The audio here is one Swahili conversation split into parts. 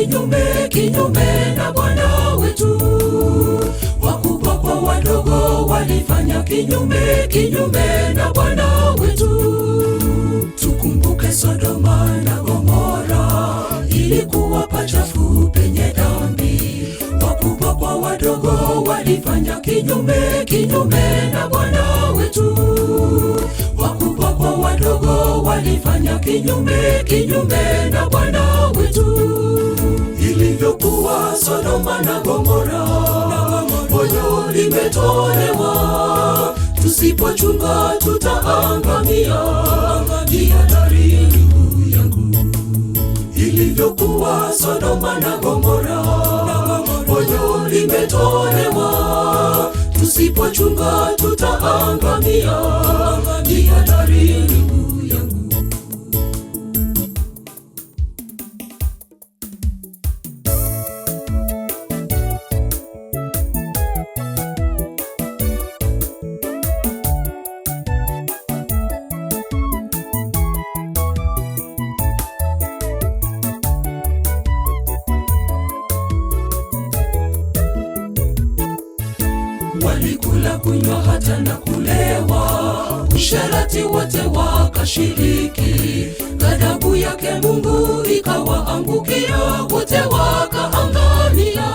kinyume kinyume na Bwana wetu. Wakubwa kwa wadogo walifanya kinyume kinyume na Bwana wetu. Tukumbuke Sodoma na Gomora, ilikuwa pachafu penye dhambi. Wakubwa kwa wadogo walifanya kinyume kinyume na Bwana wetu. Wakubwa kwa wadogo walifanya kinyume kinyume na Bwana wetu. Ilivyokuwa Sodoma na Gomora, onyo limetolewa, tusipochunga tutaangamia. Jihadhari ndugu yangu. Ilivyokuwa Sodoma na Gomora, onyo limetolewa, tusipochunga tutaangamia. Jihadhari ndugu yangu. Walikula, kunywa, hata na kulewa, usherati wote wakashiriki. Ghadhabu yake Mungu ikawaangukia, wote wakaangamia.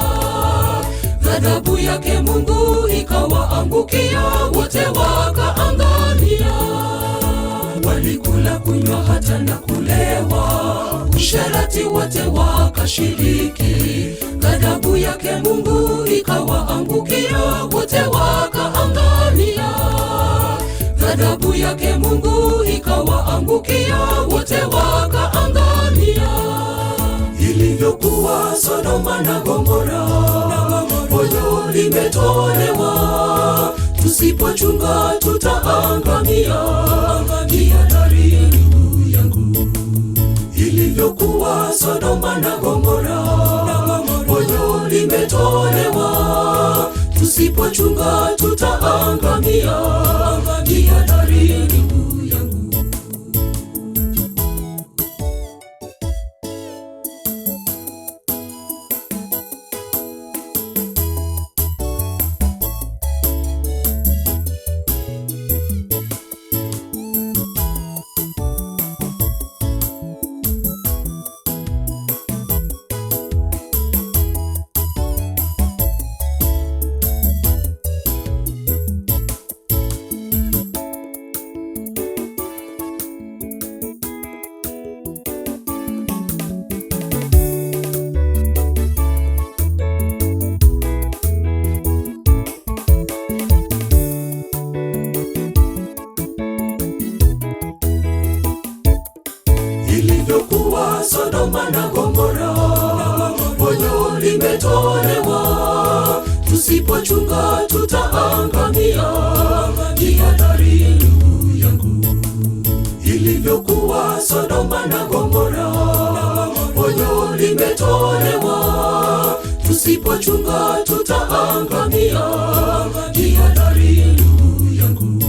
Ghadhabu yake Mungu ikawaangukia, wote wakaangamia. Walikula, kunywa, hata na kulewa, usherati wote wakashiriki. Ghadhabu yake Mungu ikawaangukia, wote wakaangamia. Ghadhabu yake Mungu ikawaangukia, wote wakaangamia. Ilivyokuwa Sodoma na Gomora, onyo limetolewa, tusipochunga tutaangamia. Jihadhari ndugu yangu. Ilivyokuwa Sodoma na Gomora, onyo limetolewa, tusipochunga tutaangamia. Jihadhari ndugu yangu. Ilivyokuwa Sodoma na Gomora, onyo limetolewa, tusipochunga tutaangamia. Jihadhari ndugu yangu. Ilivyokuwa Sodoma na Gomora, onyo limetolewa, tusipochunga tutaangamia. Jihadhari ndugu yangu.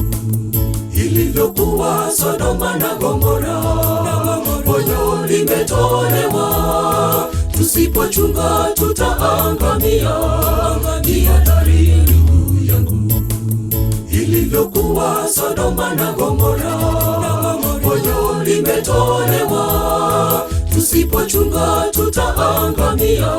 Ilivyokuwa Sodoma na Gomora, onyo limetolewa, tusipochunga tutaangamia. Jihadhari ndugu yangu. Ilivyokuwa Sodoma na Gomora, onyo limetolewa, tusipochunga tutaangamia.